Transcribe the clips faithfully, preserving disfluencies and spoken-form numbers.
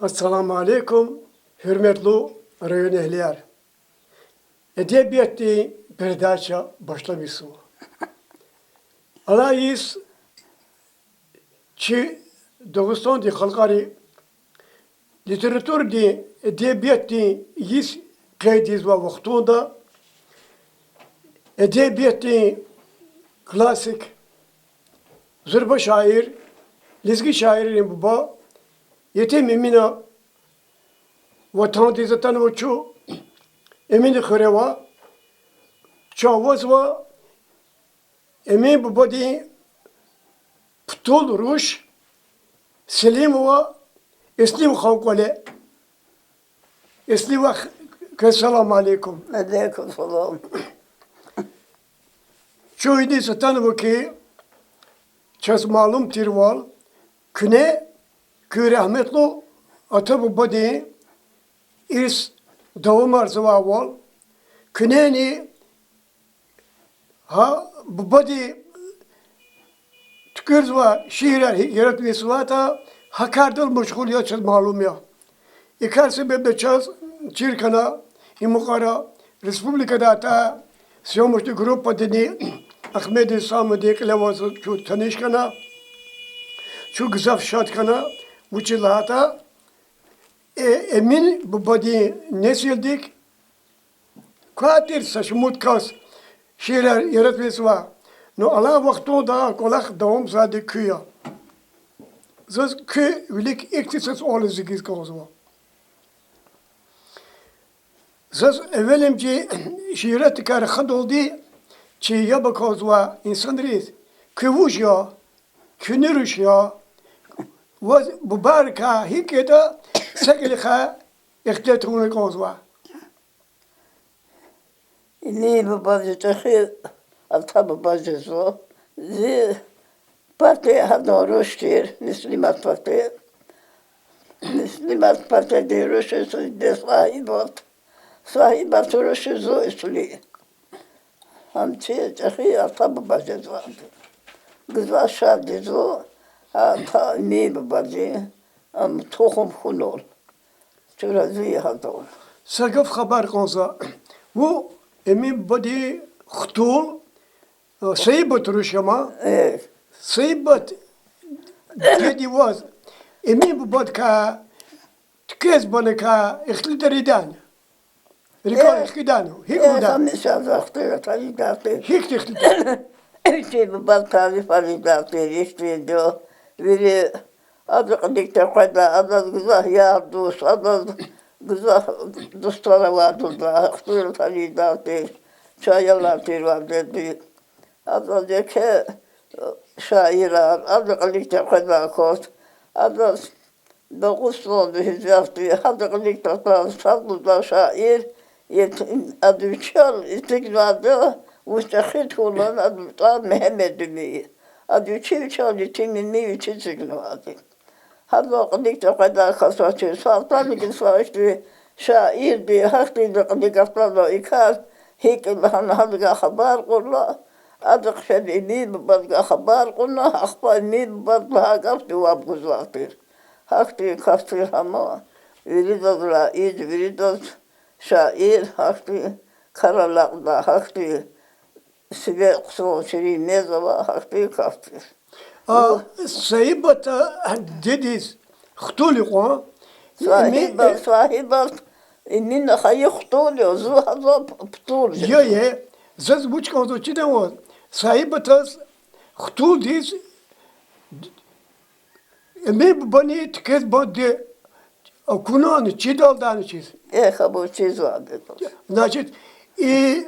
Ассаламу алейкум, гьуьрметлу районэгьлияр! Эдебиятдин передача башламишзава. Алай йис чи Дагъустандин халкьари литературадин, эдебиятдин йис къейд ийизвай вахтунда эдебиятдин классик, зурба шаир, лезги шаиррин буба Етим Эмина ватандиз атанва чун, Эминхуьре ава, чун авазва Эмин бубадин путул руш Селимова Эслимхан кӀвале. Эслимвахъ, квез салам алейкум. Алейкум салам. Чун идаз атанва хьи, чаз малум тирвал, куьне куь рагьметлу ата-бубадин ирс давамарзавайвал, куьнени гьа бубади туькӀуьрзавай шиирар гьикӀ яратмишзаватӀа, гьа кардал машгъул яз чаз малум я. И кар себебда чаз чир хьана, и мукьвара республикадай атай съёмочный группадини, Ахмедин Самадин кьиле аваз чун таниш хьана, чун гзаф шад хьана, вучиз лагьайтӀа Эмин бубадин несилдик квай тир са шумуд кас шиирар яратмишзава. Ну, алай вахтунда кӀвалах давамзавайди куьн я. Заз куь вилик ихьтин са суал эцигиз кӀанзава. Заз эвелимжи шииратдикай рахадалди чи яб акалзавай инсанриз, куьн вуж я, куьн ни руш я, ваз бубайрикай гьикӀ ятӀа са кьилихъай ихтилат авуна кӀанзава. Эмин буба зи чӀехи ата-буба жезва. Зи патен гьадан руш тир, Муслимат патен. Муслимат патендин рушиз диде Сагьибат. Сагьибат рушиз зун Эсли. Гьам чи чӀехи ата-буба жезва. Гзаф шад я зун, ата Эмин бубадин, ам тухум хьунал. Чун рази я гьадал. Са гаф хабар кьан за. Вун Эмин бубадин хтул, э, Саибат руш я ман? Э. Саибат дидеди ваз Эмин бубадикай, тукӀваз баникай ихтилатар ийидани? РикӀел хкидан, гьикӀ гудан? Гьамиша ихтилатар ийидай тир. Гьихьтин ихтилатар? Вичи бубадин тарифар ийидай тир, ихьтин вири, адаз кьилик текъведай, адаз гзаф яр-дуст, адаз гзаф дустар авайди лугьудай, ихтилатар ийидай тир, чай алай тир вадеди. Адаз еке, э, шаирар, адаз кьилик текъведай кас, адаз Дагъустанда гьизвахтди, гьадан кьилик текъведай, сад лугьудай шаир, ет-, ада вичел эцигнавайди, вуч чӀехиди хьун лагьана, адан тӀвар Мегьамед Эмин я. Ада вичи вичел Етим Эмин вичи эцигнавайди. Гьадан кьилик текъведай кас авачир, Салтан Гисаевич, шаирди, гьахьтинди кьилик атана, и кар гьикӀ я лагьана гьадавай хабар кьурла, ада хъфена Эмин бубадивай хабар кьуна, ахпа Эмин бубади лагьай гаф жаваб гузвай тир. Гьахьтин кас тир гьам, виридаз раис, виридаз шаир, гьахьтин кар алакьдай, гьахьтин сиве хъсан, ширин мез авай, гьахьтин кас тир. А, Саибата дидедиз хтул я кьван? Сагьибат, Эмин, Сагьибат, Эмина хайи хтул я, зун гьадан п-, птул я. Я, я. Заз вуч кӀанзава чидани ваз, Саибатаз хтулдиз Эмин бубани тукӀваз бан диде акунани, чидалдани чиз? Эхь, абур чизвайди я. Значит, и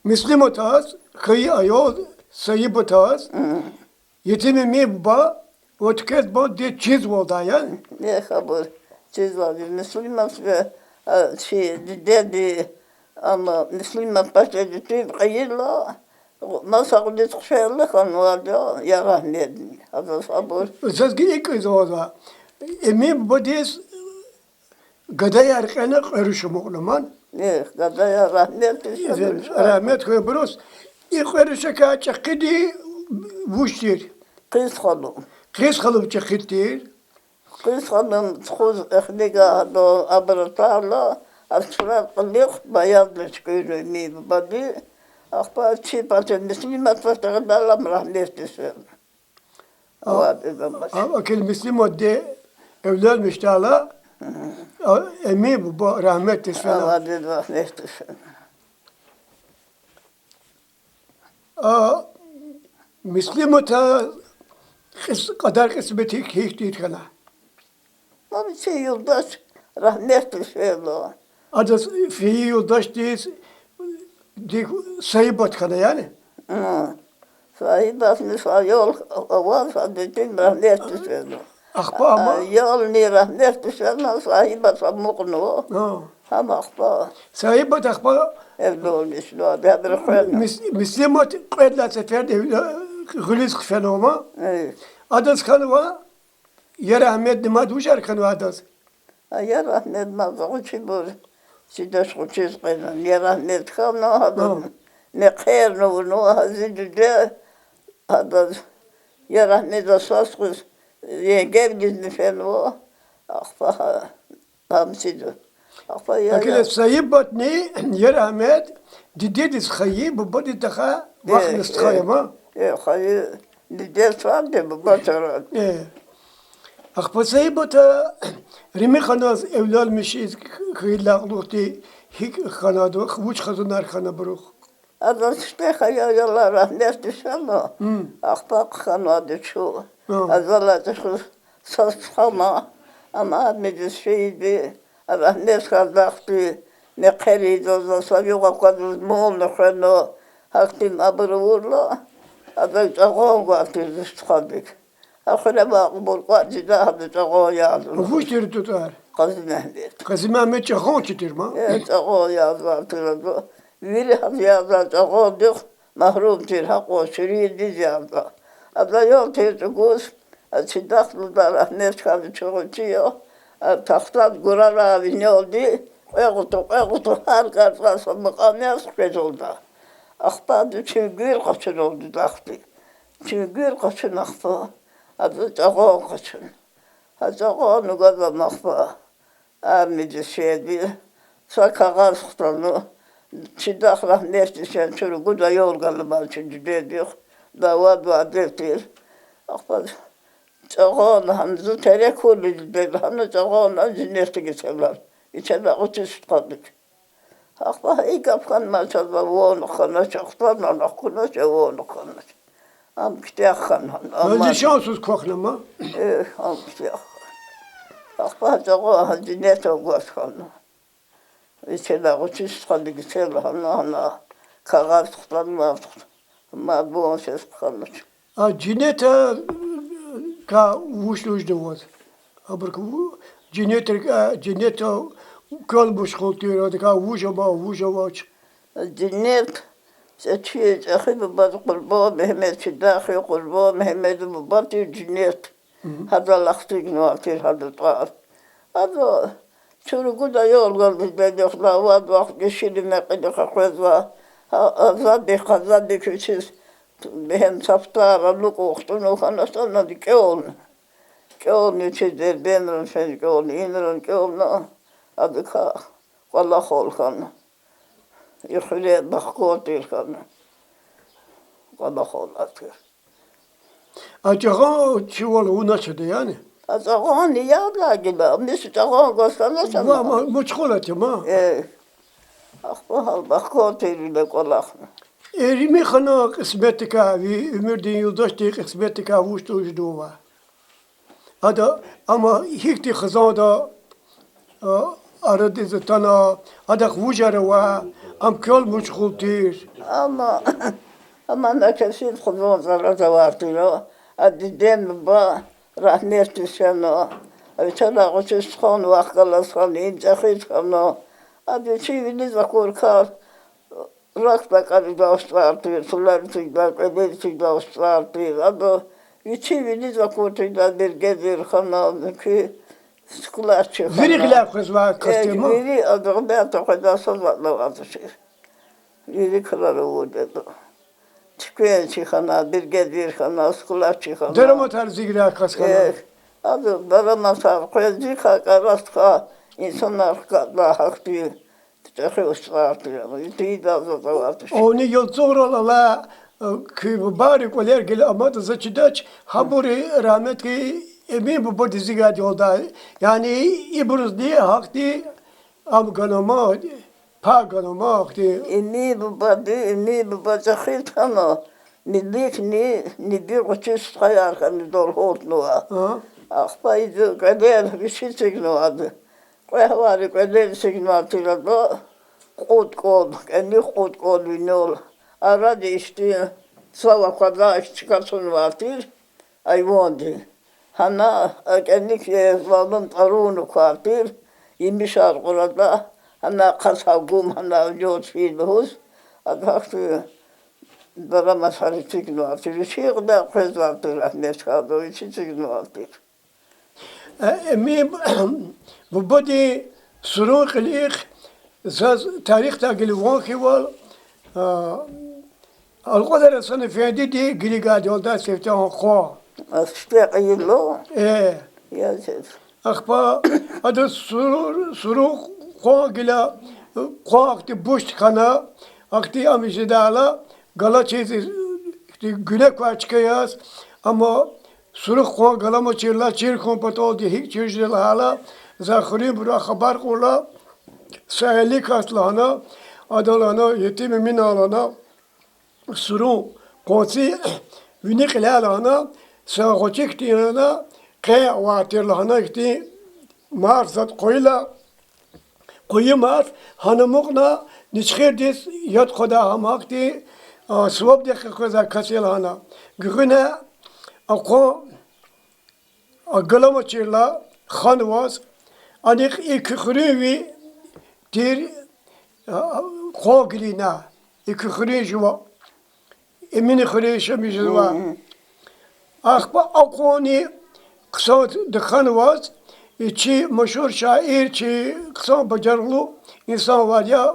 Муслиматаз, хайи аял Саибатаз, Етим Эмин буба ва тукӀваз бан диде чизвалда я? Эхь, абур чизвайди я. Муслимат, а, чи дидеди, ам, Муслимат патендин туьб кьейила, маса кьилиз хъфейила хьанвайди я рагьметдиз. Адаз абур. Заз гила икӀ ийизвайди я, Эмин бубадиз гадаяр кьена, кьве руш амукьна ман. Эхь, гадаяр рагьметдиз. Рагьмет хьуй абуруз. И кьве рушакай чӀехиди вуж тир? Хъизханум. Хъизханум чӀехиди тир. Кьуьз ханум тухуз эхирига гьадан абур атайла, ацра кьулухъ баязни чуькьуьрна ими бубади. Ахпа чи патав Муслимат патав гъилалам рагьметдиз фена. А, Авадиз амач. А, акил Муслиматди эвленмишдайла, а, ими буба рагьметдиз фена. Авадиз рагьметдиз фена. А, Муслимата кьис-, кьадар-кьисмет гьихьтин хьана? Ам чи юлдаш рагьметдиз фена. Адаз фейи юлдашдиз дик Саибат хьана, яни? Гьа. Саибатни са ял аваз, адетин рагьметдиз фена. Ахпа ама? А, ялни рагьметдиз фена, Саибат амукьнава. Гьа. Гьам ахпа. Саибат ахпа? Эвдолмишна, дабра хвена. Мис-, Муслимат кьвед лагьай сеферда гъуьлуьз хъфенва ма? Э. Адаз хьанва, я рагьметдиз мад вужар хьанва адаз? А, я рагьметдиз мад гъвечӀибур, чидач гъвечӀиз къвезва, я рагьметдиз хьана, гьада. Гьа. Мехъерни авуна, гьа зи диде, гьадаз, я рагьметдиз, свас къвез, енгевдизни фенва, ахпа гьа. Гьам чида. Ахпа я, Акиле я. Саибатни, я рагьмет, дидедиз хайи, бубадиз тахай, э, вахни стха, э, я ма? Э, хайи, дидед сад я, буба чара. Э. Ахпа Саибата Римиханаз эвленмишиз хьайила кьулухъди гьикӀ хьанвайди, вуч хизанар хьана абурухъ? Адаз сифте хьайи аял, рагьметдиз фена. Гьм. Ахпа хъхьанвайди чун. Гьа. Азалай чӀехи са стха ама, ам армиядиз фейиди, рагьметдиз хьана, захъди мехъер ийида, за са югъ аквазва, мални хвена, гьахьтин абур авурла, адаз чӀагъан гвай тир зи стхадик. Ахварай акьул кьван жедай гьада чӀагъан язва. Вуж тир тутӀар? Къази-Мегьмед. Къази-Мегьмед чӀагъанчи тир ма? Э, чӀагъан язва тир ада. Вири гьада язва чӀагъандихъ магьрум тир, гьакьван ширинриз язва. Ада ял тир чӀугуз, а, чи дахдалди, рагьметдиз хьана, чугъу чи я, а, тахтад гурарай винелди, кьве гъуту, кьве гъуту гьар кӀарцӀай са макьам яз хквезалда. Ахпа ада чуьнгуьр къачуналди дахди. Чуьнгуьр къачуна ахпа, ада чӀагъан къачуна. Гьа чӀагъан гваз ам ахпа армиядиз фейиди, са кагъаз хтана, чи дах рагьметдиз фена, чун ругуд аял галабан чи дидедихъ, давад вадев тир. Ахпа чӀагъан гьана зун терекуни дидед, гьана чӀагъан жинетдиз гатала, вичелай гъвечӀи стхадик. Ахпа и гаф хьана ма чаз, ван хьанач, ахтарна, ана хкунач, ван хьанач. Ам куьтягь хьана, ам. Зи шансуз квахьна ма? Э, ам куьтягь хьана. Ахпа чӀагъан гьа жинетдал гваз хьана. Вичелай гъвечӀи стхадик, вичелай гьана, гьана кагъаз хтанмаз, мад ван сес хьанач. А жинетдикай вуч лугьуда ваз? Абурукай ву-, жинетдикай, жинетда квел машгъул тир, адакай вуж ама, вуж авач? Жинет, чи чӀехи бубади Къурбан Мегьамед, чи дах я Къурбан Мегьамедан буба тир жинет. Гьадалай хтигнавай тир гьадан тӀвар. Ада чун ругуд аял галаз дидедихъ, давад вахъ гишини мекьидихъ къекъвезва. Гьа, азаддихъ, азаддихъ вичиз бегьем сафтар алукӀун хтӀунал хьанач, ана кӀелна. КӀелна вичиз Дербенрани фена кӀелна, инрани кӀелна, адакай кӀвалахал хьана. И хуьре Бахкан тир хьана. КӀвалахал тир. А чӀагъан чувал вуна чада, яни? А чӀагъан яд лагьана, мис чӀагъан гваз хьанач ама. Ва, ма, машгъул ата ма. Э, ахпа гьал Бахкан тирвиляй кӀвалахна. Э, Римихана кьисметдикай, ви уьмуьрдин юлдашдин кьисметдикай вуч лугьуда ваз? Ада, ама гьихьтин хизанда, а, арадиз атана, адахъ вужар ава, ам квел машгъул тир. Ама, ама на кесиб хизан зараз авай тир, а дидед буба рагьметдиз фена, вичелай гъвечӀи стхан вахъ галаз хьана, им чӀехиз хьана, ада вичи виниз акуркай, рак такӀариз устӀар тир, суларицикӀдай, кьведарицикӀдай устӀар тир. Ада вичи виниз акуртӀа, ида биргедир хьана, муькуь складчик хьана. Вири гъиле къвезвай кас тир ма? Э, вири ада гъиле къведай са затӀни авачир. Вири крар авурди ада. Туьквенчи хьана, биргедир хьана, складчик хьана. Дараматар зиграй кас хьана. Э, Ада бараматар къвезвай кӀарасдикай инсанар хкатна гьахьтин чӀехи устӀар тир, итидаз аватуш. Авни ялцугърал алай, э, куь бубайрин кӀвалер гила аматӀа, за чидач, гьабур рагьметлу Эмин бубадиз гайидалда. Яни ибурузни гьахьтин ам ганама, пай ганама гьахьтин. Эмин бубади, Эмин буба чӀехи хьана, миликни, милик гъвечӀи стхаяр хьана, идал гьалтнава. Ахпа ида кӀвалер вичи эцигнавайди. Кьве гьавайри кӀвалер эцигнавай тир ада, кьуд кӀвал, кӀаник кьуд кӀвал винел. Арада ихьтин цав аквадай чка цунвай тир, айвандин. Гьана а кӀаник езлалун тӀарунукай тир, емишар кьурада, гьана хъас гьа гум, гьана винел фин лугьуз, ада гьахьтин бараматар эцигнавай тир, вичи кьадар къвезвай тир, рагьметлу ада, вичи эцигнавай тир. Э, Эмин бубадин сурун кьилихъ заз тарихдай гила ван хьайивал, а, Алкьвадар Гьасан эфендиди гилигайдалда сифте гьа къван. А, сифте кьейила? Э. Я заз. Ахпа ада суру-, сурун къван гила, къван ахьтин бушт хьана, ахьтин ам жедайла, галачиз, ихьтин гуьне квай чка яз, амма сурун къван галамачирла, чир хьун паталди гьикӀ чир жеда лагьайла, за хуьруьнбурувай хабар кьурла, са элли кас лагьана, ада лагьана, Етим Эмин лагьана, сурун къванци вини кьиляй лагьана, са гъвечӀи хьтин лагьана, къен авай тир лагьана, ихьтин марф затӀ къвайила, къуьн марф, гьана амукьна, ничхирдиз яд хъвадай гьам гьахьтин, а, сувабдихъ къекъвезвай кас я лагьана. Гуьгъуьна а къван агаламачирла ханваз, анихъ и куь хуьруьнви тир, а, къван гилигна, и куь хуьруьн жува, Эминхуьруьн яшамиш жезва. Ахпа а къванни хъсан тахьанваз, и чи машгьур шаир, чи хъсан бажарагълу инсан авайди я,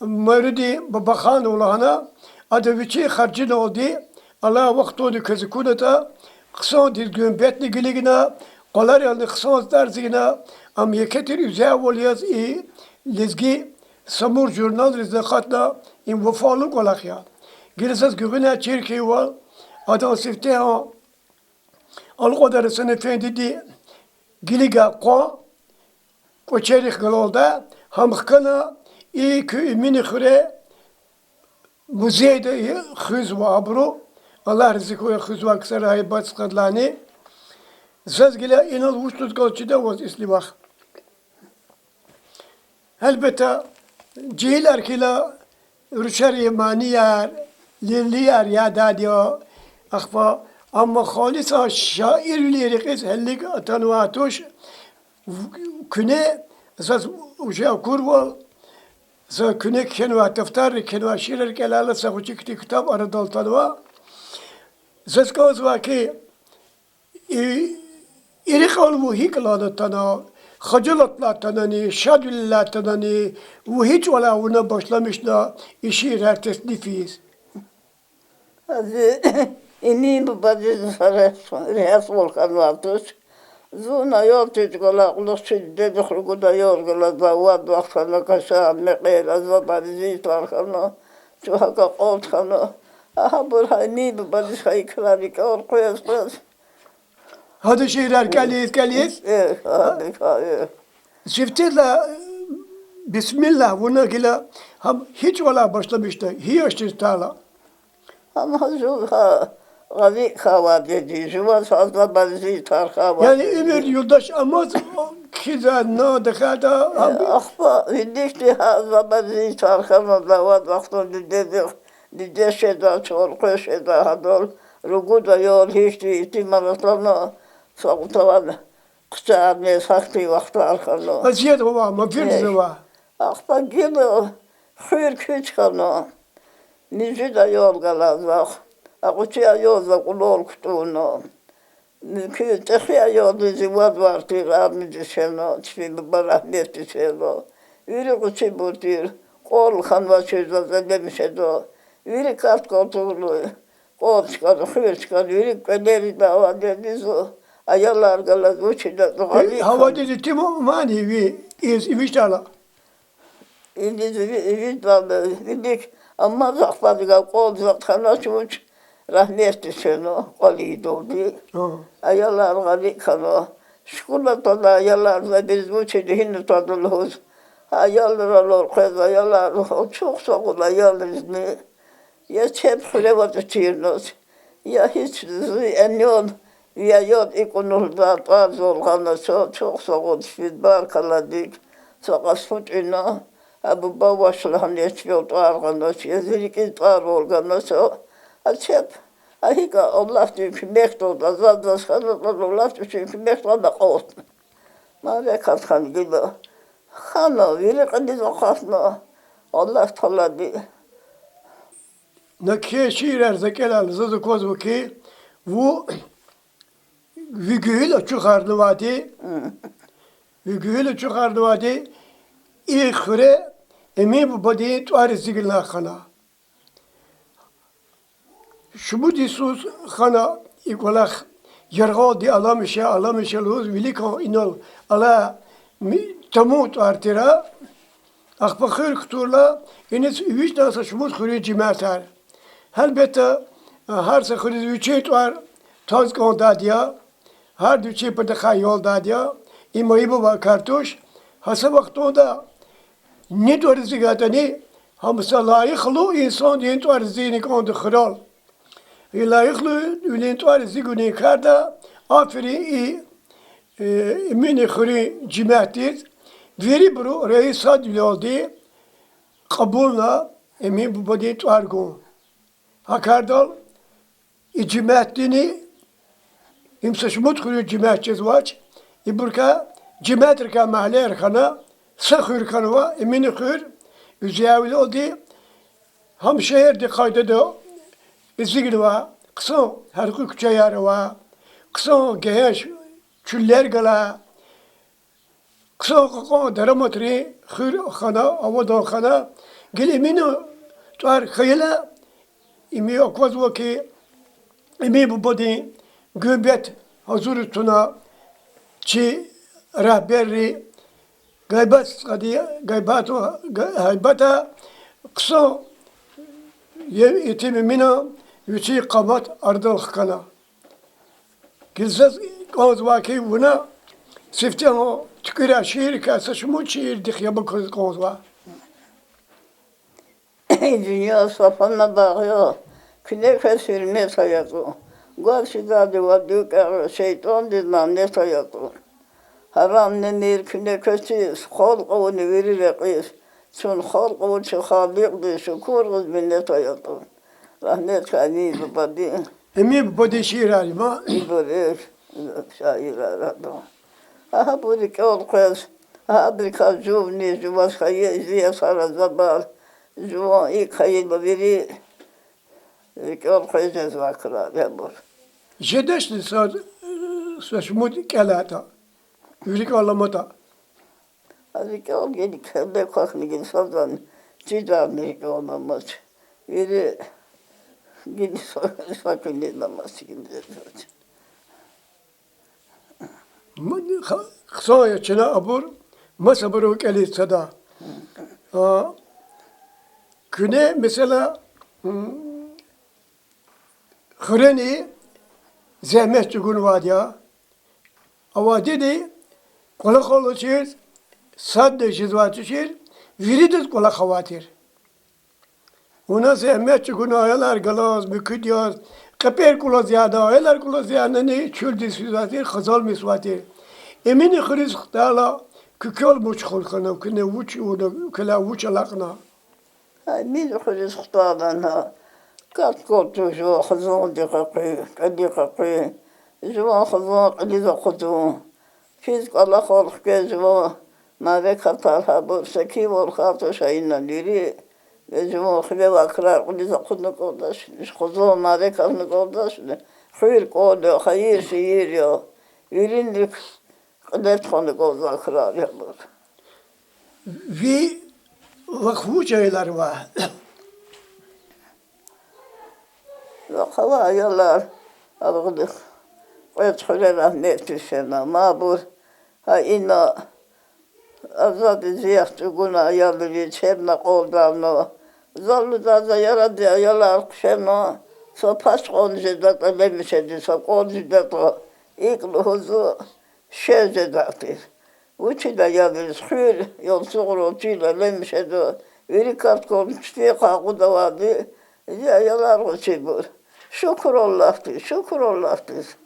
Майрудин Бабаханов лагьана, ада вичин харжиналди алай вахтунда квез акунатӀа, хъсандиз гуьмбетни гилигна, къваларилни хъсан затӀар эцигна, ам еке тир уьзуьвал яз и лезги Самур журналриз акъатна, им вафалу кӀвалах я. Гила заз гуьгъуьна чир хьайивал, адан сифте гьа Алкьвадар Гьасан эфендиди гилигай къван кӀвачерихъ галалда, гьам хкана и куь Эминхуьре музейда хуьзва абуру, Аллагь рази хьуй хуьзвай ксар, гьайбат стхадлани. Заз гила инал вуч лугьуз кӀанзава чида ваз ислимах. Гьелбетда, жегьилар хьайила, рушари манияр, лилияр ядайди я, ахпа, амма халисан шаирвилин рекьиз гьелелиг атанвай туш, куьне заз уже акурвал, за куьне кхьенвай дафтарра кхьенвай шиирар кӀелайла, са гъвечӀи хьтин ктаб арадал атанва. Заз кӀанзава хьи, и, и рекьел вун гьикӀ лагьана атана, хажалатлай атанани, шадвилелай атанани, вун гьи чӀавалай вуна башламишна и шиирар теснифиз? Зи Эмин бубадиз регьят, регьятвал хьанвай туш. Зун аял тир чӀавалай кьулухъ чи дидедихъ ругуд аял галаз вад вахт хьана, кашар, мекьер, азабар, эзиятар хьана, чун гьакӀ акьалтӀ хьана. Гьабур гьа Эмин бубадиз гьа и крар рикӀел къвез-къвез. Гьада шиирар кӀелиз, кӀелиз. Э, гьа, гьа, э. Сифтела, бисмиллагь, вуна гила, гьам гьи чӀавалай башламишда, гьи яшдиз атайла? Гьам гьа жув гьа гъавикай авайди я, жуваз азабар, эзиятар хьайи. Яни уьмуьр юлдаш амаз, кхьизвай на тахьайтӀа, гьам. Ахпа виликди гьа азабар, эзиятар хьана, вад вахтунда дидедихъ, дидед шедай, чан къвез шедай, гьадал ругуд аял, гьихьтин итимар атана, савкьватар хъчарни, гьахьтин вахтар хьана. Азият авай, мабирзава. Ахпа гила хуьр куьч хьана. Муьжуьд аял галаз вахъ, а гъвечӀи аял за кьулал кутӀунна. Муькуь чӀехи аялдиз зи вад варз тир армиядиз фена, чпин буба рагьметдиз фейила. Вири гъвечӀибур тир, кӀвал хьанвачир заз элем жеда. Вири кат-катурла, кӀвал чкада, хуьр чкада, вири кӀвалерида авайди я зун. Аялар галаз вучиз ятӀа гъали хьана. Гьавадиз итим мани ви, из ивичдайла? Илиз ви-, виридалай вилик, амма захпадига кӀвал затӀ хьанач вуч, рагьметдиз фена кӀвал ийидалди. Аялар гъали хьана. Школадай аялар за биз вучиз гьина твада лугьуз. Аялрал къвез, аялар, чухсагъул аялризни. Я чеб хуьре ватӀа чирназ, я гьич зи энел, я яд икӀ лугьуда тӀвар зал гъана са, чухсагъул фидбар каладик, са къаст хучӀина, а буба ваш лагьана я чвел тӀвар гъанач, я зи рикӀиз тӀварвал гана са. А чеб, а гьикӀа Аллагьдин куьмекдалди, заз, заз хьанатӀа Аллагьдин куьмекдалди акьалтна. Мярекат хьана гила. Хьана, вири кьилиз акъатна. Аллагь Таалади. На кхьей шиирар за кӀелайла, заз аквазва хьи, вун ви гуьгьуьл ачухарнавайди, ви гуьгьуьл ачухарнавайди и хуьре Эмин бубадин тӀвар эцигна хьана. Шумуд йисуз хьана и кӀвалах яргъалди аламиша, аламиша лугьуз, виликан инал алай ми-, тамун тӀвар тир а, ахпа хуьр кутурла, иниз эвичӀдай са шумуд хуьруьн жемятар. Гьелбетда, гьар са хуьруьз вичин тӀвар тваз кӀандайди я, гьарда вичин патахъай ялдайди я, им айиб авай кар туш, гьа са вахтунда ни тӀвар эцигайтӀани, гьам са лайихлу инсандин тӀвар эцигна кӀанда хуьрел. И лайихлувилин тӀвар эцигунин карда аферин и, э, Эминхуьруьн жемятдиз, вирибуру раис садвилелди кьабулна Эмин бубадин тӀвар гун. Гьа кардал и жемятдини, им са шумуд хуьруьн жемят жезвач, ибурукай жемятрикай магьлеяр хьана, са хуьр хьанва Эминхуьр, уьзуьявилелди, гьам шегьердин къайдада эцигнава, хъсан гьяркьуь куьчеяр ава, хъсан гегьенш чуьллер гала, хъсан кьакьан дараматрин хуьр хьана, авадан хьана. Гила Эминан тӀвар хьайила, им аквазва хьи, Эмин бубадин гуьмбет гьазур туна, чи рагьберри гайбат, гайбат, гайбата хъсан Етим Эминан вичин къамат арадал хкана. Гила заз кӀанзавай хьи, вуна сифте туькӀуьрай шииррикай са шумуд шиирдихъ яб акуниз кӀанзава. Дуьнья са фана багъ я, куьне квез гьуьрмет ая ятӀа. Гваз фидайди вад вилик кӀватӀ, шейтӀандиз ланет ая ятӀа. Гьарам немир куьне квез чиз, халкь авуни вири рекьиз, чун халкь авур чи Халикьдиз шукур гъиз, минет ая ятӀа. Рагьметдиз Эмин бубади. Эмин бубадин шиирар я ма? Ибур, шаирар ада. Гьабур рикӀел къвез, гьабурукай жувни жуваз хьайи зи йисара забар, жуван икӀ хьайила вири рикӀел къвез жезвай крар я гьабур. Жедачни са, са шумуд кӀелайтӀа, вири кӀвал аламатӀа. РикӀел гила квахьна гила садани, чидарни рикӀел аламач. Вири гила са, са куьне аламач гила жезвач. М-, х-, хъсан я чна абур, масабуру кӀелиз цада. А, куьне, месела, м, хуьрени зегьмет чӀугунвайди я. Авайдини кӀвалахал алачир, садни жезвай тушир, виридаз кӀвалах авай тир. Вуна зегьмет чӀугуна аялар галаз, муькуьд яз, кьепӀер кӀулаз яна, аялар кӀулаз янани чуьлдиз физвай тир, хазал мисвай тир. Эминхуьруьз хтайла, куь квел вуч хур хьана, куьне вуч авуна, квелай вуч алакьна? Гьа, Эминхуьруьз хтайла лагьана, кат-кат жуван хизандихъ къекъуьн, кьилдихъ къекъуьн, жуван хизан кьилиз акъудун. Физ кӀвалахал хквез жуван мярекатар, гьабур секинвал хьайи туш инал вири, жуван хиве авай крар кьилиз акъудна кӀандачни, хизан мярекатна кӀандачни, хуьр кӀвал я, хайир-шийир я, виринрик кьиле тухвана кӀанзавай крар я гьабур. Ви вахъ вуч аялар ава? Вахъ ава аялар, абурухъ Кьвед хуьре рагьметдиз фена. Мабур, гьа ина азадиз яхцӀугуна аялриз, чебна кьолдавна. Зал лугьудай аялар, аялар хъфена, са пач кьван жедатӀа лемешеди, са кӀвал жедатӀа, икӀ лугьузва, шей жедатӀа. Вучиз аялриз хуьр, ялсугърал чил лемешеда, вири карт кван чпи къакъудавайди, зи аялар гъвечӀибур. Шукур Аллагьдиз, шукур Аллагьдиз.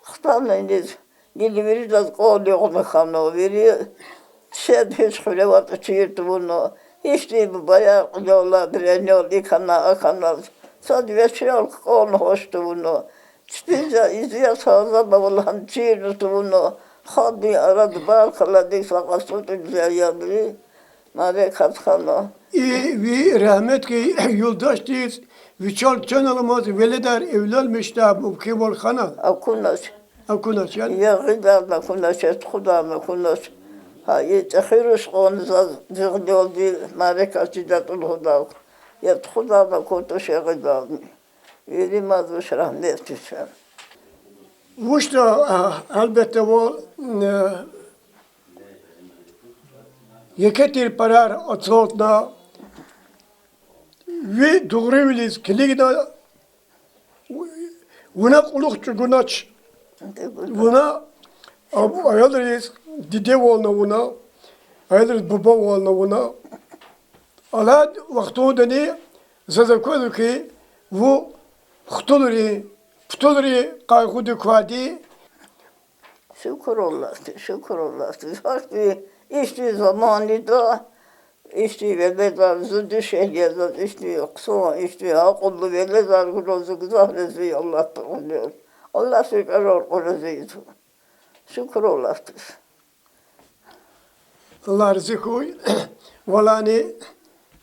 Хтана иниз, гила виридаз кӀвал югъна хьана, вири шед гьич хуьре аватӀа чир тавуна, гьихьтин бубаяр кьилел алай, биренел, икӀ хьана, акӀ хьана, сад вечерал кӀвални гьуш тавуна. Чпиз за изият гьазаб ава лагьана чирна тавуна, халкьдин арада баркалладик са къастутӀ ибзи аялри, мярекат хьана. И ви рагьметлу юлдашдиз вичел чан аламаз веледар эвленмишдай мумкинвал хьана? Акунач. Акунач, яни? Я гъидарни акунач, я тухударни акунач. Гьа и чӀехи руш кьван заз зи гъилелди мярекат жедатӀа лугьудай. Я тухударни акун туш, я гъидарни. Вири мад вуч, рагьметдиз фена. Вучда, а, гьелбетда, вал, э, еке тир парар ацалтна, ви дугъривилиз килигна, вуна кьулухъ чӀугунач, вуна а-, аялриз дидевална вуна, аялриз бубавална вуна. Алай вахтундани заз аквазва хьи, вун хтулрин, птулрин къайгъуда квайди. Шукур Аллагьдиз, шукур Аллагьдиз. Гьахьтин ихьтин заманада ихьтин веледар, зун дуьшегьли я заз ихьтин хъсан, ихьтин акьуллу веледар гурай, зун гзаф рази я Аллагьдивай. Аллагьди кӀвалер кьур рази я зун. Шукур Аллагьдиз. Аллагь рази хьуй, валани,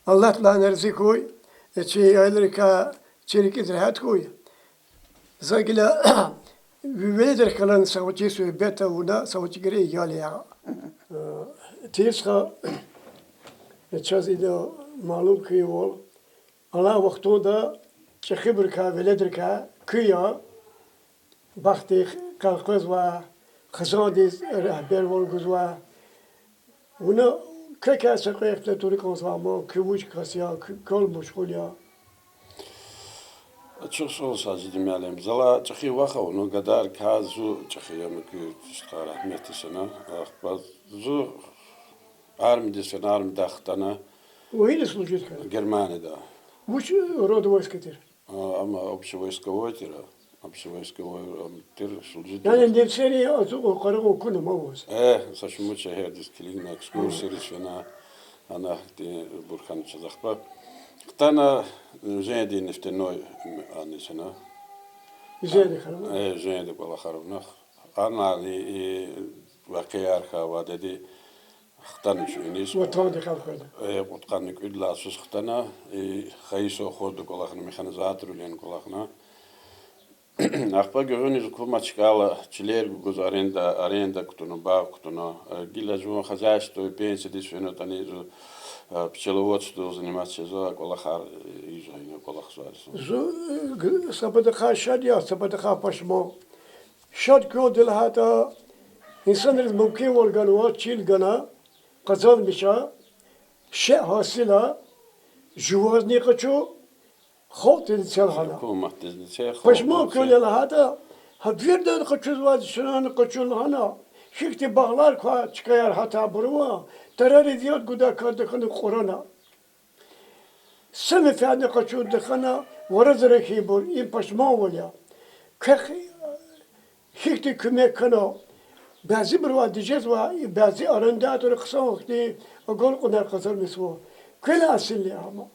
Аллагьдилайни рази хьуй, чи аялрикай, чи рикӀиз регьят хьуй. За гила ви веледрихъ галаз са гъвечӀи суьгьбет авуна, са гъвечӀи герек ял я. Э, тийир стха, чаз ида малум хьайивал, алай вахтунда чӀехибурукай, веледрикай куь я бахтдихъ къекъвезвай, хизандиз регьбервал гузвай. Вуна квекай са кьве ихтилатуни кӀанзавай ман, куь вуч кас я, куь квел машгъул я? Ачух суал, Сажид муаллим. Залай чӀехи вах авуна, гадарикай зун чӀехи я, муькуь стха, рагьметдиз фена. Ахпа зун армиядиз фена, армиядай хтана. Вун гьина служить хьана? Германияда. Вуч рода войска тир? А, ам общевойсковой тир, общевойсковой, ам, тир, служить. Яни немсерин ацукьун-къарагъун акуна ман ваз? Э, са шумуд шегьердиз килигна, экскурсияриз фена, ана хьтинбур хьана чаз. Ахпа хтана, э, Женьдин нефтяной, м, аниз фена. Женьда хьана? Э, Женьда кӀвалахар авуна. Анани и вакъиаяр хьайи вадеди хтана чун иниз. Ватандихъ элкъведа. Э, кьудкъанни кӀуьд лагьай йисуз хтана, и хайи совхозда кӀвалахна, механизаторвилин кӀвалахна. Ахпа гуьгъуьниз кума чкӀала чилер гуз аренда, аренда кутуна, багъ кутуна. Э, гила жуван хозяйство, пенсиядиз фенватӀани, зу, э, пчеловодстводиз заниматься жезва, кӀвалахар, э, ийизва, ина кӀвалахзава зун. Зун, э, г-, са патахъай шад я, са патахъай пашман. Шад квелди лагьайтӀа, инсанриз мумкинвал ганва чил гана, къазанмиша, шей гьасила, жувазни къачу, халкьдизни це лагьана. Гьукуматдизни це, халкьдизни це. Пашман квелди лагьайтӀа, гьа вирдан къачузвайди чнани къачу лагьана, гьихьтин багълар квай чкаяр гьатайбур ава, тарариз яд гудай кардихъни кьурана. Са менфятни къачун тахьана, вараз рахинбур, им пашманвал я. Квехъ гьихьтин куьмек хьана, бязибурувай дежезвай, бязи арендатор хъсан вахтунда агалкьунар къазанмишзава. Квелай эсилли гьам.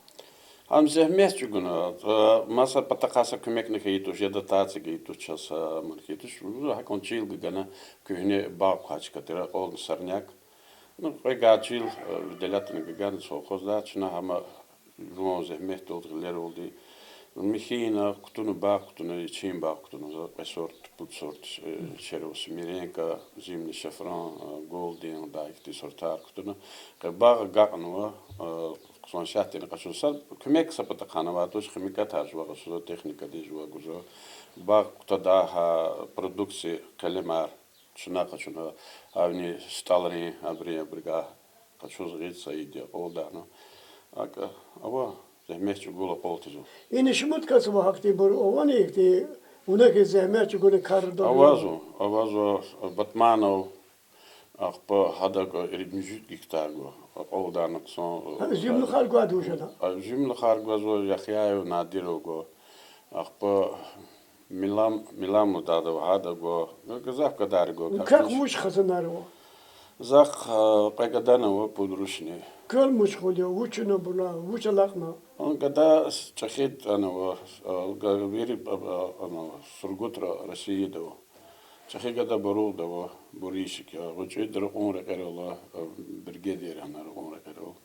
Гьам зегьмет чӀугуна, э, маса патахъай са куьмекни хьайи туш, я дотация гайи туш, чаз, э, ман хьайи туш, гьакӀан чил гана, куьгьне багъ квай чка тир, акьални сорняк. Ну, кьве гад чил, э, выделятьна гана совхоздай, чна гьам жуван зегьметдалди, гъилералди. Михьи ина кутуна, багъ кутуна, ичин багъ кутуна, за кьве сорт, пуд сорт, э, червус, Семеренко, Зимний шафран, э, Голден, да ихьтин сортар кутуна. Къе багъ агакьнава, э, хъсан шартӀарни къачуз. Са куьмек са патахъай авай туш, химикатар жува къачузва, техникади жува гузва. Багъ кутадай гьа продукция, къелемар чна къачуна, гьавни стӀалрин, абурун, абурукай къачуз гъиз Саид я, акьалтӀарна. АкӀ ава, зегьмет чӀугур акьалтӀизва. Ина шумуд кас ава гьахьтинбур, авани ихьтин, вуна хьиз зегьмет чӀугуна кардал? Авазва, авазва, Батманов, ахпа гьадакӀа ирид-муьжуьд гектар гва, акьалтӀарна хъсан. Зимлухар гвайди вуж ятӀа? Зимлухар гвазва, Яхъяев Надиров гва. Ахпа Милам, Милам лугьудайда ава, гьада гва. Гзаф гадайри гва. Квехъ вуч хизанар ава? Захъ, а, кьве гадани ава, пуд рушни. Квел машгъул я, вуч авуна абур, вуч алакьна? А гада чӀехи тӀана ава, а, га-, вири, а, а, ана, Сургутра Россияда ава. ЧӀехи гада Баругъда ава, Буришик я, гъвечӀиди ракьун рекьерал, а, Биргедир ана ракьун рекьерал.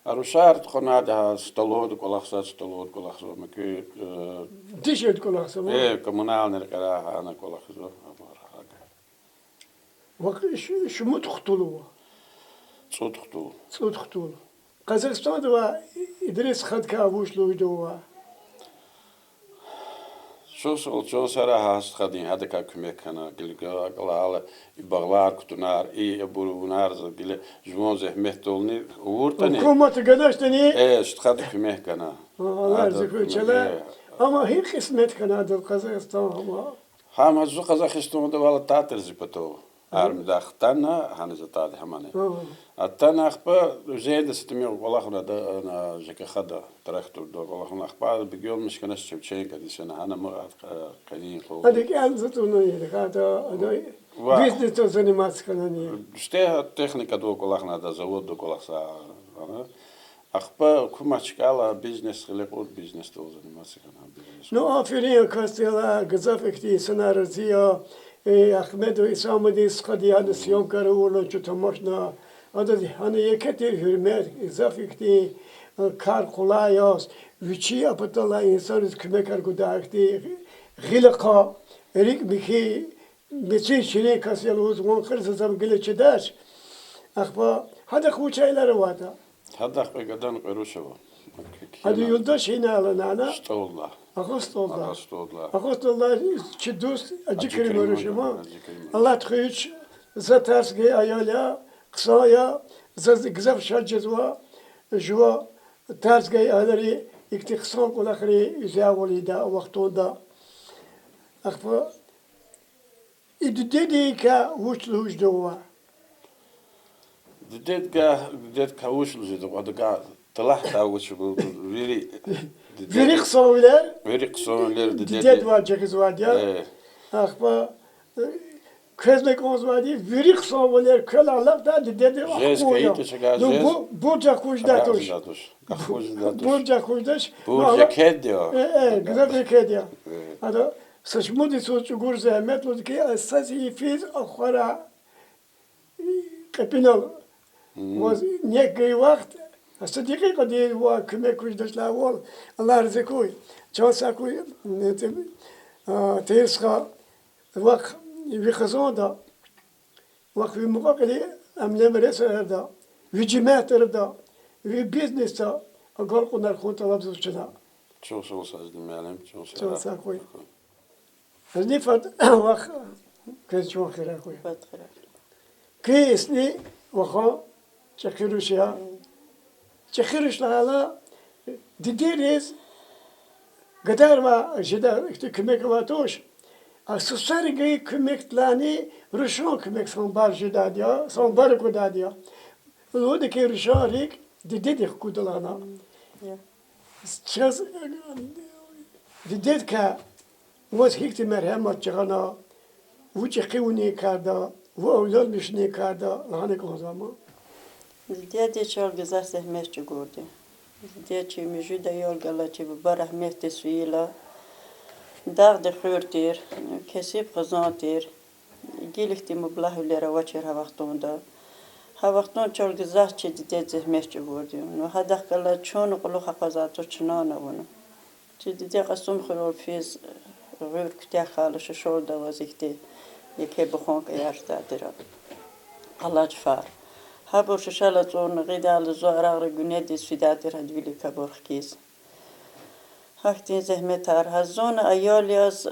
А рушар тухванайди гьа столовыйда кӀвалахзава, столовыйда кӀвалахзава, муькуь, э, дишегьлида кӀвалахзава, э, коммунальный рекьерай гьана кӀвалахзава, абур гьакӀ. Вахъ шу-, шумуд хтул ава? ЦӀуд хтул. ЦӀуд хтул. Къазахстанда авай Идрис хадикай вуч лугьуда ваз? Чун сул, чун сара гьа стхадин гьадакай куьмек хьана, гила акьалал и багълар кутунар, и абур авунар, за гила жуван зегьметдални авуртӀани. Гьукуматди ганаштӀани? Э, стхади куьмек гана. Аллагь рази хьуй чалай. Э. Амма гьи кьисмет хьана адал Къазахстан, амма? Гьам зун Къазахстанда авайла татир зи патав. Армидай хтана, гьаниз атайди гьамани. Атана ахпа уьзенда сатимир кӀвалахна ада, ана, ЖКХ-да, тракторда кӀвалахна. Ахпа бегенмиш хьана Шевченкоди, сана гьана ма, а, къенин къул. Ада кӀелзавай туна, ада, ада бизнесдал заниматься хьанани? Сифте техникада кӀвалахна ада, заводда кӀвалахзава ана. Ахпа гьукумат чкӀала бизнес гъиле кьур, бизнесдал заниматься хьана, бизнес. Ну, аферин, касдинлай гзаф ихьтин инсанар рази я, э, Ахмедов Исамудин стхади гьана съёмкаяр авурла чун тамашна. Адаз гьана еке тир гьуьрмет, гзаф ихьтин, э, кар къулай яз, вичи а паталай инсанриз куьмекар гудай ихьтин гъил ахъа, рикӀ михьи, мецин ширин кас я лугьуз ван хъирзазам гила чидач. Ахпа гьадахъ вуч аялар аватӀа? Гьадахъ кьве гадани кьве руш ава. Ада юлдаш гьинай лагьана? СтӀаллай. Агъа СтӀаллай. Агъа СтӀаллай. Агъа СтӀаллай чи дуст Аджикерим руш ама. Аджикерим. Аллагьди хуьй вич, за тарс гайи аял я, хъсан я, заз гзаф шад жезва, жува тарс гайи аялри ихьтин хъсан кӀвалахрин уьзявал ийидай а вахтунда. Ахпа и дидедикай вуч лугьуз жеда ваз? Дидедикай, дидедикай вуч лугьуз жеда, адакай талгьдай вуч ва, вири дидед. Вири хъсанвилер, вири хъсанвилер дидеди, дидедивай жагъизвайди я. Э. Ахпа, э, квезни кӀанзавайди, вири хъсанвилер квел алакьдай дидеди. Жез ахкъуй я. КӀаятӀа чагай, ну, жез. Бурж ахъуй жедай туш. Бурж ахъуй жедай туш. Бурж ахъуй жедай туш. Бурж, ну, ала-, екеди я. Э, э, гзаф екеди я. Э. Ада са шумуд йисуз чӀугур зегьмет лугьуз хьи, а саз йифиз ахвара кьепӀинал. Мгм. Ваз нек гайи вахт, а са декьикьадин ваз куьмек гуз жедач лагьайвал, Аллагь рази хьуй. Чан сагъ хьуй, э, те-, а, Тагьир стха, вахъ ви хизанда, вахъ ви мукьва-кьили, амлемресерда, ви жемятдалда, ви бизнесда агалкьунар хьун тӀалабзава чна. Чун сагъ хьуй, Азиз муаллим, чун сагъ хьуй. Чан сагъ хьуй. Азни фад вахъ квез чан хирай хьуй. Фад хирай. Куь ислу вахан чӀехи руш я. ЧӀехи руш лагьайла, дидейриз гадайривай жедай ихьтин куьмек авай туш. А сусари гайи куьмекдалайни рушан куьмек санбар жедайди я, санбар аквадайди я. Лугьуда хьи, рушан рикӀ дидедихъ гуда лагьана. Чаз дидедикай ваз гьихьтин мергьямат жагъана, вун чӀехи авунин карда, вун авлалмишунин карда лагьана кӀанзава ман. Дидеди чал гзаф зегьмет чӀугурди. Дидеди чи муьжуьд аял галачи, буба рагьметдиз фейила, дагъди хуьр тир, кесиб хизан тир. Гила ихьтин мублагьвилер авачир гьа вахтунда. Гьа вахтунда чал гзаф чи дидеди зегьмет чӀугурди. Ну, гьадахъ галаз чун кьулухъ акъвазай туш, чнани авуна. Чи диде Кьасумхуьрел физ, гъуьр куьтягьайла шушалда аваз ихьтин еке буханка ярждайди тир, къалажфар. Гьабур шишел ацӀурна гъидайла зун арагъра гуьнедиз фидай тир гьадан вилик гьабур хкиз. Гьахьтин зегьметар. Гьа зун аял яз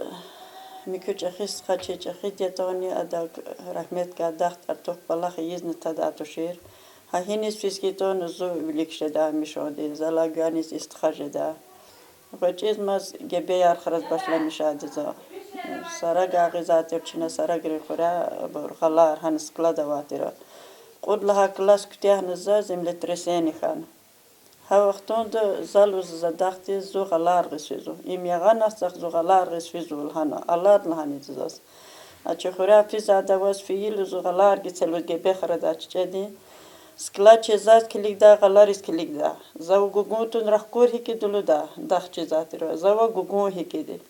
муькуь чӀехи стха чи чӀехиди ятӀани, адак рагьметдикай дахд артух кӀвалах ийизни тадай тушир. Гьа гьиниз физ хьайитӀани зун вилик жедай мишонди, залай гуьгъуьниз истха жедай. ГъвечӀизмаз гебеяр храз башламишайди за. Сарагар гъизвай тир чна, сарагрин хуьряй абур гъалар гьана склад авай тир. Кьуд лагьай класс куьтягьна за, землетрясение хьана. Гьа вахтунда за лугьузва за дахдиз, зун гъалар гъиз физва. Им ягъанатзахъ, зун гъалар гъиз физва лагьана, алад лагьана заз. А чи хуьряй физвайда ваз фейи лугьуз, гъалар гицелуз гебе храдай чи чӀедин. Склад чи заз килигдай, гъалариз килигдай. За вун гугун тун рахкур гьикӀ дулуда, дахчизвай тир. За вун гугун гьикӀди.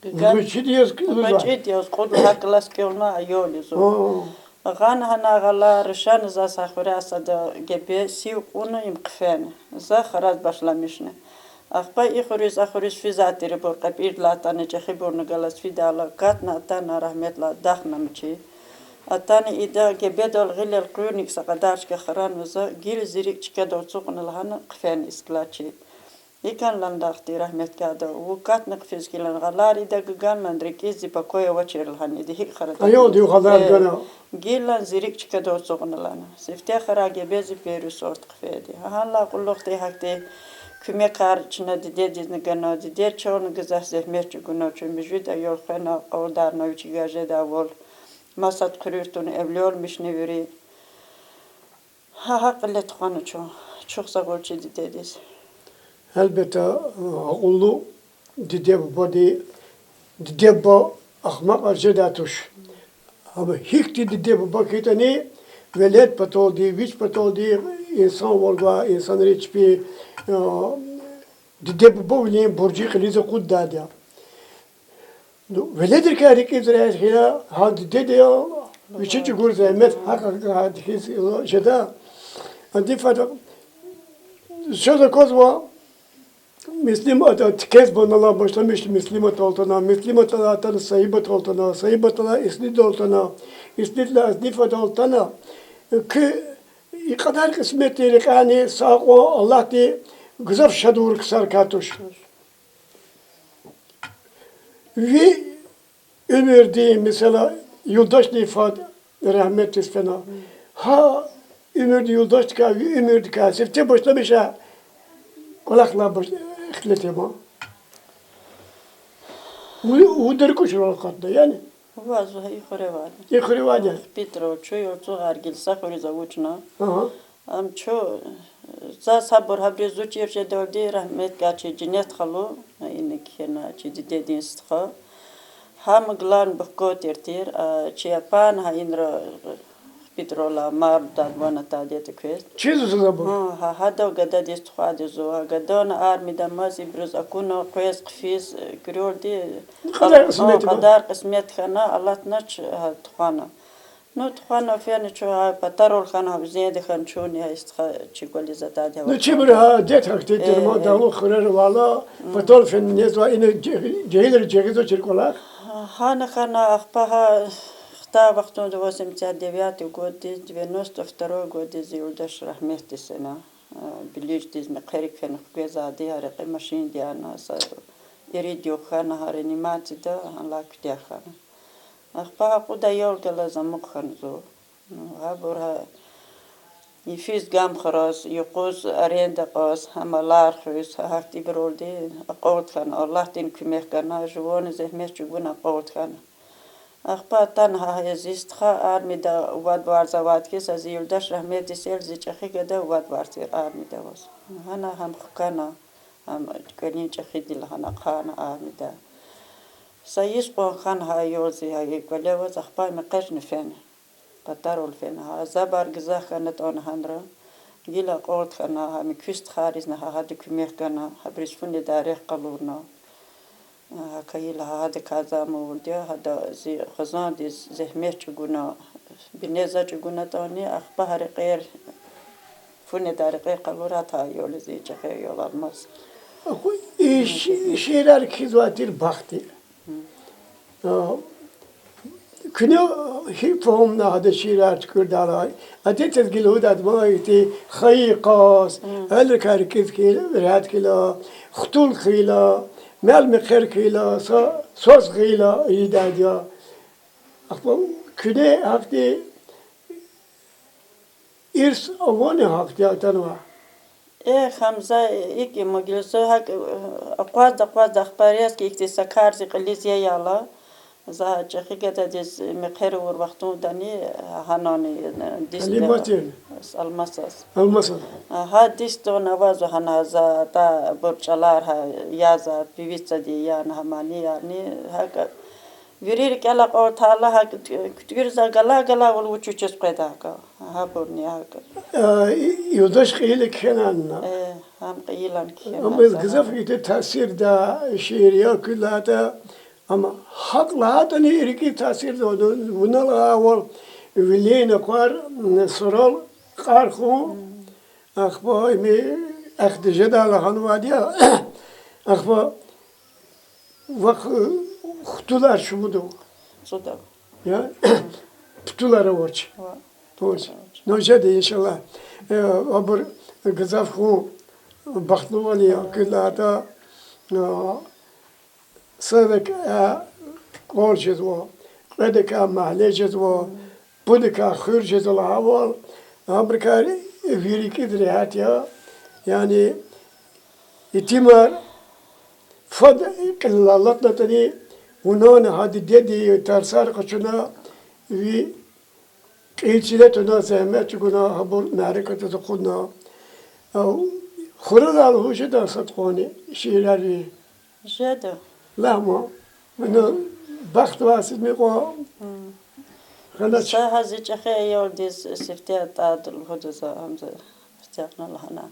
ГъвечӀиди яз кӀелзавай. ГъвечӀиди яз, кьуд лагьай класс кӀелнавай аял я зун. Гъана гьана гъалар, рушани заз гьа хуьряй сада гебе сив кьуна им хъфена. За храз башламишна. Ахпа и хуьруьз, а хуьруьз физвай тирбур кьепӀирдалай атана, чӀехибурни галаз фидайла, катна атана, рагьметлай дахнамачир. Атана ида гебедал гъилел къуьрник са кьадар чка хранва за, гила зи рикӀ чкадал ацукьна лагьана хъфена и склад чи. ИкӀ лагьана, дахди, рагьметдикай ада, вун катна хъфиз хьи лагьана, гъалар идак ганвайла рикӀиз зи покой авачир лагьана, ида гьикӀ храдай. Аялди гъалар гана. Гила зи рикӀ чкадал ацукьна лагьана. Сифте храй гебе зи первый сорт хъфейди. Гьа гьанлай кьулухъди гьахьтин куьмекар чна дидедизни гана, дидеди чални гзаф зегьмет чӀугуна, чун муьжуьд аял хвена, къалурна вичивай жедайвал. Масад хъуьруьр туна эвленмишна вири. Гьа, гьа кьиле тухвана чун. Чухсагъул чи дидедиз. Гьелбетда, акьуллу диде-бубади, диде-буба ахмакь жедай туш. Амма гьихьтин диде-буба хьайитӀани, велед паталди, вич паталди инсанвал гвай, инсанри чпи, а, диде-бубавилин буржи кьилиз акъуддайди я. Ну, веледрикай рикӀиз регьят хьайила, гьа дидеди я, вичи чӀугур зегьмет, гьакӀ-гьакӀ гьа дихьиз жеда. Анди фада, чаз аквазва, Муслимат, а, тикез баналай башламишна Муслиматал атана, Муслиматалай атана Саибатал атана, Саибаталай Ислидал атана, Ислидалай Азифатал атана. Куь и кьадар кьисметдин рекьяйни са акьван Аллагьди гзаф шад авур ксарикай туш. Ви уьмуьрдин, месела, юлдашдин фад рагьметдиз фена. Гьа уьмуьрдин юлдашдикай, ви уьмуьрдикай сифте башламишай кӀвалахлай баш-, ихтилат ама. Ву-, вун дерин кӀвачерал акъатна, яни? Ваз и хуьре авайди. И хуьре авайди я? Хпитра, чун Юлдугъар гила са хуьруьз авачна. Ага. Ам чун, заз гьабур гьабуруз зун чир жедалди, рагьметдикай чи Женнет халу, ина кхьена чи дидедин стха. Гьам главный бухгалтер тир, а чи апан гьа инра хпитралай мар дадван атайди ятӀа квез. Чизва заз абур? Гьа, гьа, гьадав гададиз тухвайди я зун. Гьа гадани армида амаз ибуруз акуна къвез хъфиз, э, куьрелди. Кьадар кьисмет, кьадар кьисмет хьана, алатнач, гьа тухвана. Ну, тухвана фена чун, гьа патарал хьана, гьа уьзенда хьана чунни, гьа и стха чи кӀвализ атайди я. Ну, чибур гьа адет гьахьтин тир, э, мад, э, хуьрера авайла, патал фена незвай, ина жегь-, жегьилри жагъизвачир кӀвалах. Гьана хьана, ахпа гьа хтай вахтунда восемьдесят девятый годдиз, девяносто второй годдиз зи юлдаш рагьметдиз фена. Э, Билиждиз мехъерик фена хквезвайди, гьа рекье машинди яна, са ирид югъ хьана, гьа реанимацияда, гьанлай куьтягь хьана. Ахпа гьа кьуд аял галаз амукь хьана зун. Ну, гьабур гьа йифиз гам хураз, юкъуз аренда кьаз, гьа малар хуьз, гьа гьахьтинбуралди акьалтӀ хьана, Аллагьдини куьмек гана, жуван зегьмет чӀугуна акьалтӀ хьана. Ахпа атана гьа, гьа зи стха армида вад варз авайди хьиз, зи юлдаш рагьметдиз фена, зи чӀехи гада вад варз тир армида аваз. Гьана гьам хкана, гьам кӀвалин чӀехиди лагьана, ахъайна армида. Са йис кьван хьана гьа аял зи гьа и кӀвале аваз, ахпа им экъечӀна фена. Патарал фена. Гьа азабар гзаф хьанатӀани гьанра, гила акьалтӀ хьана, гьа муькуь стхайризни гьа гьада куьмек гана, гьабуруз фу недай рехъ къалурна. Гьа кайила гьа гьадакай за ам авурди я, гьада зи хизандиз зегьмет чӀугуна, бине за чӀугунатӀани, ахпа гьа рекьер, фу недай рекьер къалурай гьа аялдиз, зи чӀехи аял Алмаз. Ахпа и ши-, шиирар кхьизвай тир бахтни. А, Куьне гьикӀ фагьумна гьада шиирар туькӀуьрдайла? Адетдиз гила лугьудайди ма ихьтин хайи къаз, аялрикай рикӀиз хьайила, регьят хьайила, хтул хьайила, мел-мехъер хьайила, са-, свас гъайила ийидайди я. Ахпа куьне гьахьтин ирс авани гьахьтин атанва? Эхь, ам за икӀ я, мугьил, зун гьакӀ акъвазда-акъвазда ахпа резко ихьтин са кар зи кьилиз яяйла, за чӀехи гададиз мехъер авур вахтундани, гьанани, дис Алмасаз. Алмасаз. Гьа дис тун авазва гьана за, атӀа абур чӀалар гьа яза, певицади яна, гьа манияни, гьакӀ вири рикӀел акьалтайла, гьакӀ куьтӀуьрза галай-галайвал вуч-вучиз къведа гьакӀ. Гьабурни гьакӀ. Юлдаш кьейила кхьенвайни? Э, гьам кьейилани кхьенва. Амма гзаф ихьтин таъсирдай шиир я, куьд лагьайтӀа, амма гьакӀ лагьайтӀани рикӀиз таъсирзава, вуна лагьайвал, вилин накъвар, сурал кьар хьун, ахпа им эхди жедай лагьанвайди я, ахпа вахъ хтулар шумуд ава? ЦӀуд ава. Я? Хтулар авач. Авач. Ну, жеди, иншаллагь. Э, абур гзаф хьун бахтлувал я, куьд лагьайтӀа, э, садакай кӀвал жезва, кьведакай магьле жезва, пудакай хуьр жезва лагьайвал, абурукай ви рикӀиз регьят я, яни итимар фад кьилел алатнатӀани, вунани гьа дидедин тарсар къачуна, ви кьил чиле туна, зегьмет чӀугуна, гьабур мярекатдиз акъудна. Хуралай лугьуз жеда сад-къвани шиирар ви? Жеда. Лагь ман, вуна бахтавар сидми кьван хьанач. Са гьа зи чӀехи аялдиз сифте атӀайди лугьуда за, гьам за патахъна лагьана.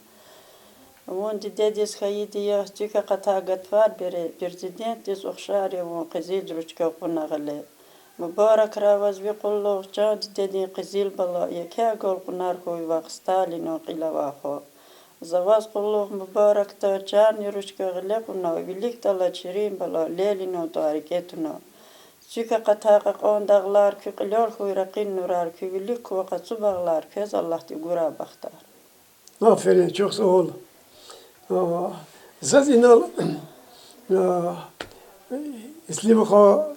Вун дидедиз хьайиди я, цуьк акъатай гатфар бере, президентдиз ухшар я вун, къизил ручка кьуна гъиле. Мубаракрай ваз ви къуллугъ, чан дидедин къизил бала, еке агалкьунар хьуй вахъ Сталинан кьил авай хва. За ваз къуллугъ мубаракда, чанни ручка гъиле кьуна, виликдалай ширин бала Ленинан тӀвар рикӀе туна. Цуьк акъатай кьакьан дагълар, куь кьилел хьуй ракъин нурар, куь вилик ква къацу багълар, квез Аллагьди гурай бахтар. Аферин, чухсагъул. А, заз инал, а, Ислим хва,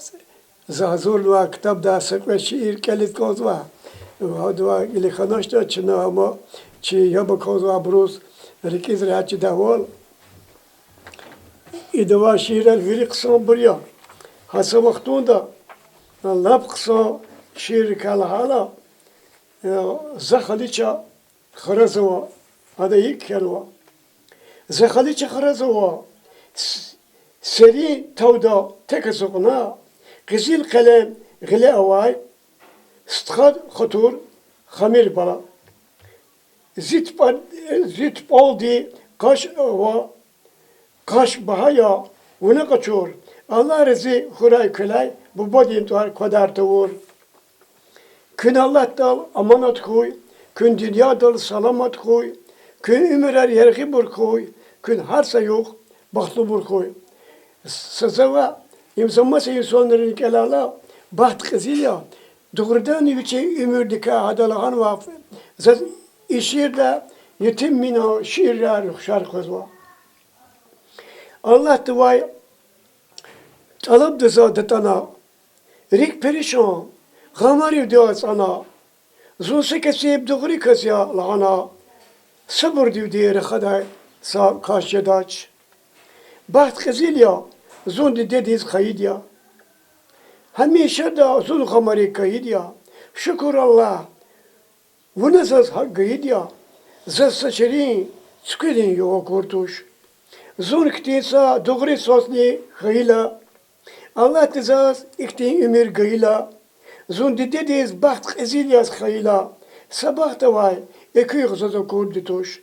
за гьазурнавай ктабдай са кьве шиир кӀелиз кӀанзава. Гьадавай гила хьаначтӀа, чна ама чи яб аквазвайбуруз рикӀиз регьят жедайвал. Идавай шиирар вири хъсанбур я. Гьа са вахтунда лап хъсан шииррикай лагьайла, э, за халича хразава, ада икӀ кхьенва. За халича хразава, с-, серин тавда тек ацукьна, къизил къелем гъиле авай, стхад хатур хамир бала. Зи тупӀа-, зи тупӀалди къаш ава, къаш багьа я, вуна къачур. Аллагь рази хьурай квелай, бубадин тӀвар квадар тавур. Куьн Аллагьдал аманат хьуй, куьн дуьньядал саламат хьуй, куьн уьмуьрар яргъибур хьуй, куьн гьар са югъ бахтлубур хьуй. Са, за ва им за маса инсанрин рикӀелай ала, бахт кьезил я, дугъриданни вичин уьмуьрдикай гьада лагьанвай, заз и шиирда Етим Минан шиирар ухшар къвезва. Аллагьдивай тӀалабда за датӀана, рикӀ перишан, гъамаривди ацӀана, зун са кесиб дугъри кас я лагьана, сабурдивди рахадай са кас жедач. Бахт кьезил я, зун дидедиз хайид я. Гьамишада зун гъамарик кайид я. Шукур Аллагь, вуна заз гьакӀ гайид я. Заз са ширин цуькверин югъ акур туш. Зун хьтин са дугъри свасни хьайила, Аллагьди заз ихьтин уьмуьр гайила, зун дидедиз бахт кьезил яз хайила, са бахт авай экуьнихъ заз акурди туш.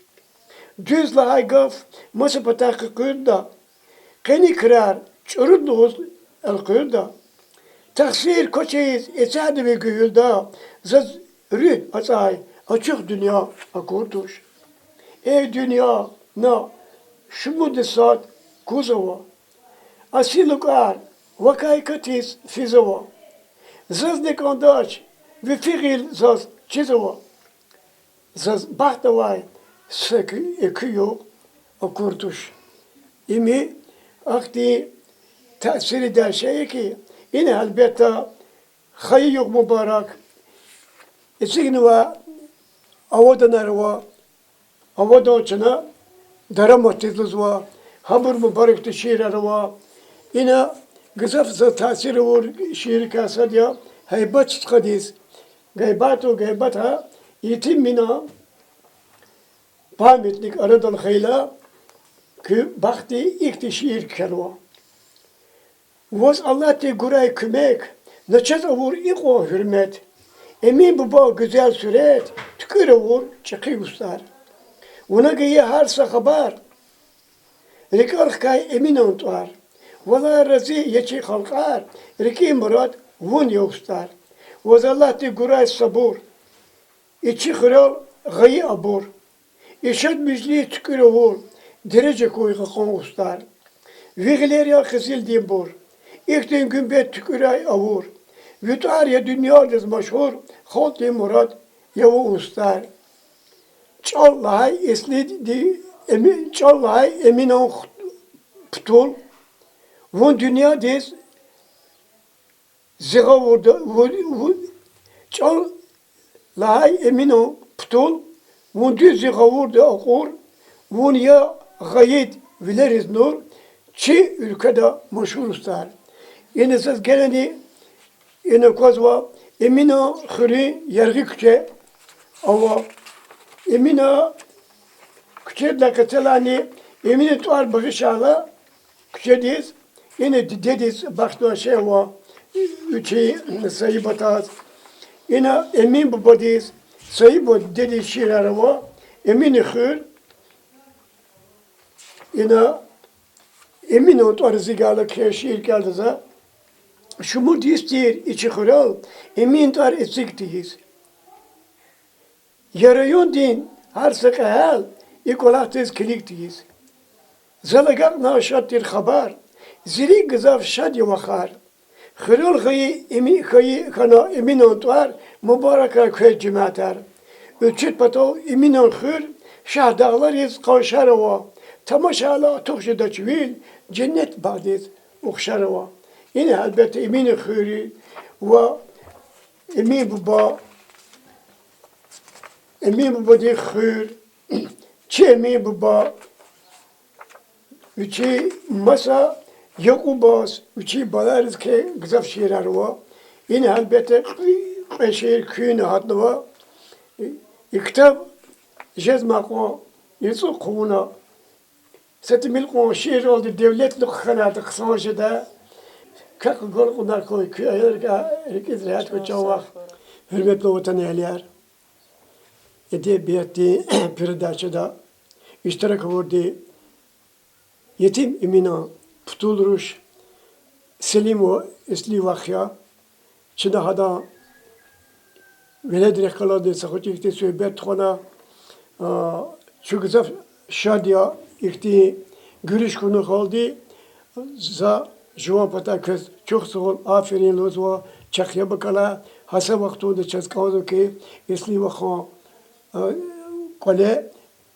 Дуьз лагьай гаф маса патахъ къекъуьрда, къени крар чӀуруд лугьуз элкъуьрда. Тахсир квачиз эцигьда ви гуьгьуьлда, заз руьгь ацӀай ачух дуьнья акур туш. Эй дуьнья, на шумуд сад кузава, аси лукӀар вакай катиз физава. Зазни кӀандач, ви фигьил заз чизва. Заз бахт авай са куь, экуь югъ акур туш. Им ахьтин таъсирдин шей я хьи, ина гьелбетда хайи югъ мубарак эцигнава, аваданар ава, авадан чна дараматдиз лугьузва, гьабур мубаракдин шиирар ава. Ина гзаф заз таъсир авур шииррикай сад я Гьайбат стхадиз. Гайбату, Гайбата, Етим Эминан памятник арадал хьайила, куь бахтди ихьтин шиир кхьенва. Ваз Аллагьди гурай куьмек, на чаз авур икьван гьуьрмет. Эмин бубан гуьзел суьрет, туькӀуьр авур чӀехи устӀар. Вуна гайи гьар са хабар, рикӀел хкай Эминан тӀвар. Валай рази я чи халкьар, рикӀин мурад вун я, устӀар. Ваз Аллагьди гурай сабур, и чи хуьрел гъайи абур. И шад муьжуьд туькӀуьр авур, дережа хьуй кьакьан устӀар. Ви гъилер я къизилдинбур, ихьтин гуьмбет туькӀуьрай авур. Ви тӀвар я дуьньядиз машгьур, халкьдин мурад я вун, устӀар. ЧӀал лагьай Эслиди, Эми-, чӀал лагьай Эминан ху-, путул, вун дуьньядиз зи гъавурда, ву-, ву-, чӀал лагьай Эминан путул, вун дуьз зи гъавурда акьур, вун я гъайид вилериз нур, чи уьлкведа машгьур, устӀар. Ина заз гелани, ина аквазва Эминан хуьруьн яргъи куьче ава. Эминан куьчедилай къецелайни, Эминан тӀвар багъишайла куьчедиз, ина дидедиз бахшнавай шей ава, вичин Саибатаз. Ина Эмин бубадиз, Саибат дидедиз шиирар ава, Эминан хуьр. Ина Эминан тӀвар эцигайла кхьей шиир кӀелда за. Шумуд йис тир и чи хуьрел Эмин тӀвар эциг тийиз. Я райондин гьар са кьегьал и кӀвалахдиз килиг тийиз. Зал агакьна шад тир хабар, зи рикӀ гзаф шад я вахар. Хуьрел гъайи Эми-, хьайи хьана Эминан тӀвар, мубаракрай квез, жемятар. Уьлчуьт патал Эминан хуьр, Шагьдагълариз къаншар ава, тамашайла артух жедач вил, женнет багъдиз ухшар ава. Ина гьелбетда Эминан хуьр ва Эмин буба, Эмин бубадин хуьр, чи Эмин буба, вичин маса Якьубаз, вичин балайриз кхьей гзаф шиирар ава. Ина гьелбетда кьве, кьве шиир куьнни гьатнава. И ктаб жезмай кьван яцӀу хъувуна. Са тӀимил кьван шииралди девлетлу хьанайтӀа хъсан жеда. Квехъ галкӀунар хьуй, куь аялрикай рикӀиз регьят хьуй, чан вах. Гьуьрметлу ватанэгьлияр, эдебиятдин передачада иштирак авурди Етим Эминан путул руш Селимова Эсли вах я. Чна гьадан веледрихъ галазни са гъвечӀи ихьтин суьгьбет тухвана, чун гзаф шад я ихьтин гуьруьш хьунухь халди. За жуван патай квез чухсагъул, аферин лугьузва, чахъ яб акалай. Гьа са вахтунда чаз кӀанзава хьи, Эсли вахан кӀвале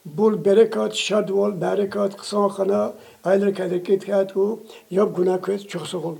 бул, берекат, шадвал, мярекат, хъсан хьана, аялрикай рикӀиз хьайитӀа, яб гунай квез, чухсагъул.